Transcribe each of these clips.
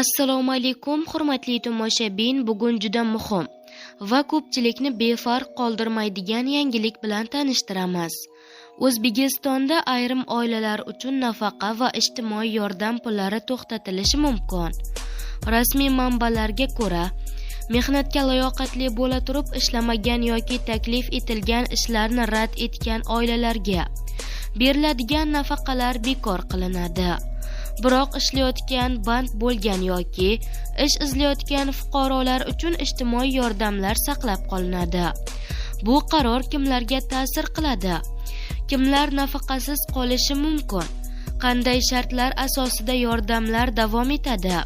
Assalomu alaykum, hurmatli tomoshabin. Bugun juda muhim va ko'pchilikni befarq qoldirmaydigan yangilik bilan tanishtiramiz. O'zbekistonda ayrim oilalar uchun nafaqa va ijtimoiy yordam pullari to'xtatilishi mumkin. Rasmiy manbalarga ko'ra, mehnatga layoqatli bo'la turib ishlamagan yoki taklif etilgan ishlarni rad etgan oilalarga beriladigan nafaqalar bekor qilinadi. Biroq ishlayotgan, band bo'lgan yoki ish izlayotgan fuqarolar uchun ijtimoiy yordamlar saqlab qolinadi. Bu qaror kimlarga ta'sir qiladi? Kimlar nafaqasiz qolishi mumkin? Qanday shartlar asosida yordamlar davom etadi?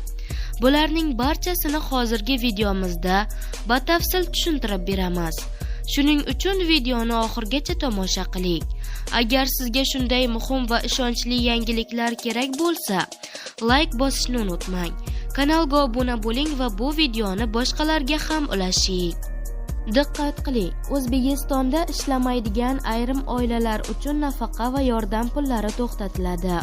Bularning barchasini hozirgi videomizda batafsil tushuntirib beramiz. Shuning uchun videoni oxirigacha tomosha qiling. Agar sizga shunday muhim va ishonchli yangiliklar kerak bo'lsa, layk bosishni unutmang. Kanalga obuna bo'ling va bu videoni boshqalarga ham ulashing. Diqqat qiling, O'zbekistonda ishlamaydigan ayrim oilalar uchun nafaqa va yordam pullari to'xtatiladi.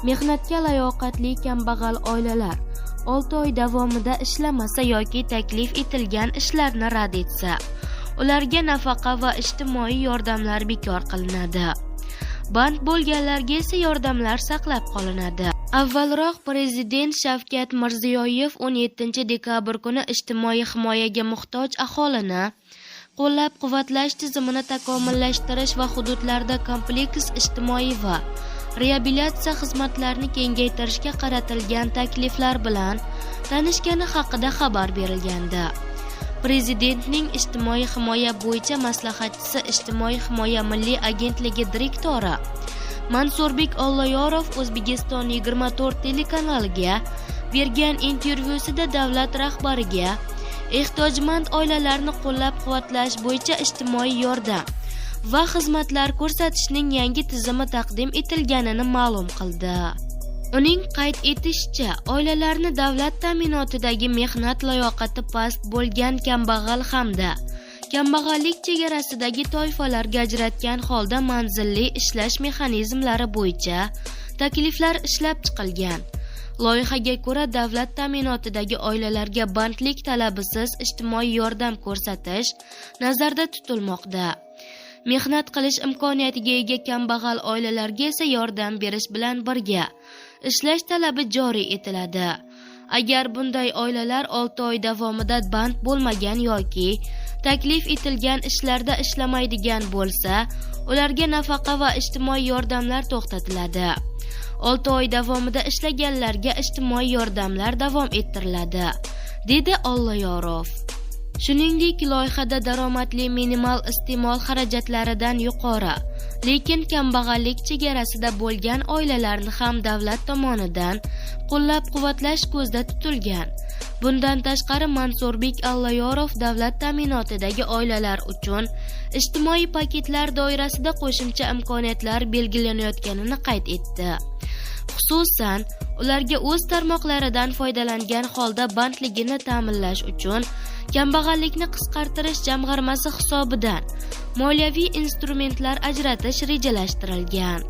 Mehnatga layoqatli kambag'al oilalar 6 oy davomida ishlamasa yoki taklif etilgan ishlarni rad etsa, ularga nafaqa va ijtimoiy yordamlar bekor qilinadi. Band bo'lganlarga esa yordamlar saqlab qolinadi. Avvalroq Prezident Shavkat Mirziyoyev 17 dekabr kuni ijtimoiy himoyaga muhtoj aholini qo'llab-quvvatlash tizimini takomillashtirish va hududlarda kompleks ijtimoiy va reabilitatsiya xizmatlarini kengaytirishga qaratilgan takliflar bilan tanishgani haqida xabar berilgandi. Prezidentning ijtimoiy himoya bo'yicha maslahatchisi, Ijtimoiy himoya milliy agentligi direktori Mansurbek Olloyorov O'zbekiston 24 telekanaliga bergan intervyusida davlat rahbariga ehtiyojmand oilalarni qo'llab-quvvatlash bo'yicha ijtimoiy yordam va xizmatlar ko'rsatishning yangi tizimi taqdim etilganini ma'lum qildi. Uning qayd etishicha, oilalarni davlat ta'minotidagi mehnat layoqati past bo'lgan kambag'al hamda kambag'allik chegarasidagi toifalarga ajratgan holda manzilli ishlash mexanizmlari bo'yicha takliflar ishlab chiqilgan. Loyihaga ko'ra, davlat ta'minotidagi oilalarga bandlik talabisiz ijtimoiy yordam ko'rsatish nazarda tutilmoqda. Mehnat qilish imkoniyatiga ega kambag'al oilalarga esa yordam berish bilan birga ishlash talabi joriy etiladi. Agar bunday oilalar 6 oy davomida band bo'lmagan yoki taklif etilgan ishlarda ishlamaydigan bo'lsa, ularga nafaqa va ijtimoiy yordamlar to'xtatiladi. 6 oy davomida ishlaganlarga ijtimoiy yordamlar davom ettiriladi, dedi Olloyorov. Shuningdek, loyihada daromadli minimal iste'mol xarajatlaridan yuqori, lekin kambag'allik chegarasida bo'lgan oilalarni ham davlat tomonidan qo'llab-quvvatlash ko'zda tutilgan. Bundan tashqari, Mansurbek Alloyorov davlat ta'minotidagi oilalar uchun ijtimoiy paketlar doirasida qo'shimcha imkoniyatlar belgilanayotganini qayd etdi. Xususan, ularga o'z tarmoqlaridan foydalangan holda bandligini ta'minlash uchun Kambag'allikni qisqartirish jamg'armasi hisobidan moliyaviy instrumentlar ajratish rejalashtirilgan.